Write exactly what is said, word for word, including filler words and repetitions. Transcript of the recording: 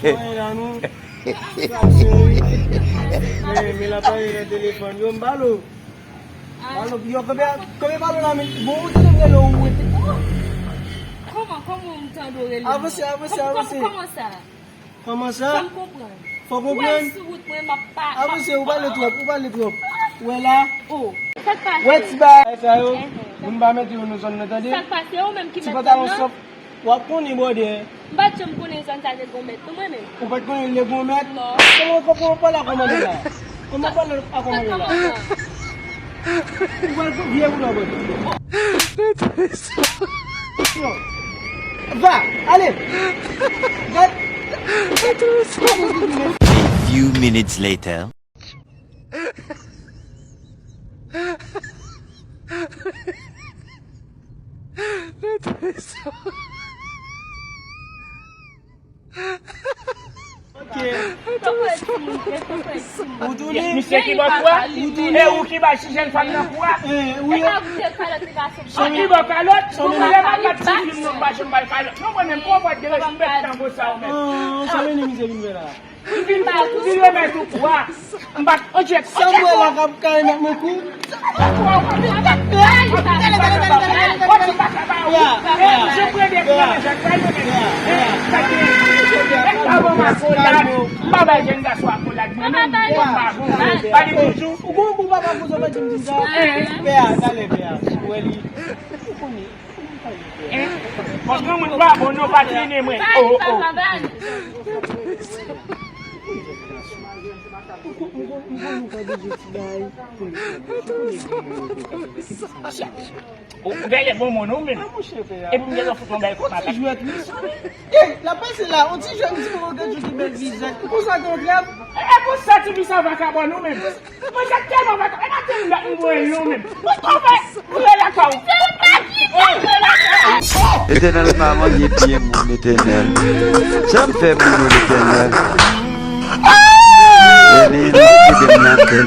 Mwen la non. Sa cheri. Men, men la pale nan telefòn. Yo, m balo. Balo, yo, konbyen, konbyen balo la, men? Bon, ou tande m rele ou, wi. Kòman, kòman m tande w rele m? Avanse, avanse, avanse. Kòman sa? Kòman sa? Fò m konprann. Fò konprann. Ou wè m sou wout mwen, m ap pa. Avanse, ou pale twòp, ou pale twòp. Ou wè la? Oh, sa k pase? Wè ti bagay sa yo. Moun pa mete yo nan zòn nan, tande? Sa k pase? Ou menm ki mèt zòn nan? Ti pantalon sòf. W ap konnen, brother. M pa t janm konnen zòn sa te gon mèt, non, mwen menm. Ou pa t konnen li te gon mèt? Non. Kòman, kòman w pale a kòmandan la? Kòman w pale a kòmandan la? Ou pral vye ou la, brother. Va, ale. Gad. A few minutes later. Ok. Ou tounen? Misye ki ba w kou a? Ou tounen? E ou ki bay ti jèn fanm nan kou a? Eh, wi. An ki ba w kalòt? Ou konnen m ap bat ti fi m, non, m pa janm ba l kalòt. Non, mwen menm, kòman w gen respè tankou sa, ou menm? Ah, sa mennen misye vin fè la? M vin, m vin remèt ou kou a. M bat, on dirait, sa m wè la k ap kare met mwen kou. M pa bay jèn gason akolad mwen menm. Ou gon gou papa koze w pa di m di sa. Pè a, talè pè a. Ou wè li. Ou konnen. Bon, granmoun pa bon non, pa trennen mwen. Oh, oh. Ou genyen bon moun ou menm. Epi m gentan fout yon bèl kòb. Eh, la pase la, on ti jèn ti moun ki gen bèl vizaj. Ou konsa te yon trèt. E pou sa ti fi sa vakabon ou menm. Mwen se tèlman va e pa tèlman dat m voye l non menm. Mwen twò fè. Mwen lakay ou. Letènèl pa manje pye moun, Letènèl. Sa m fè moun yo, Letènèl? Letènèl, kite m nan tèl.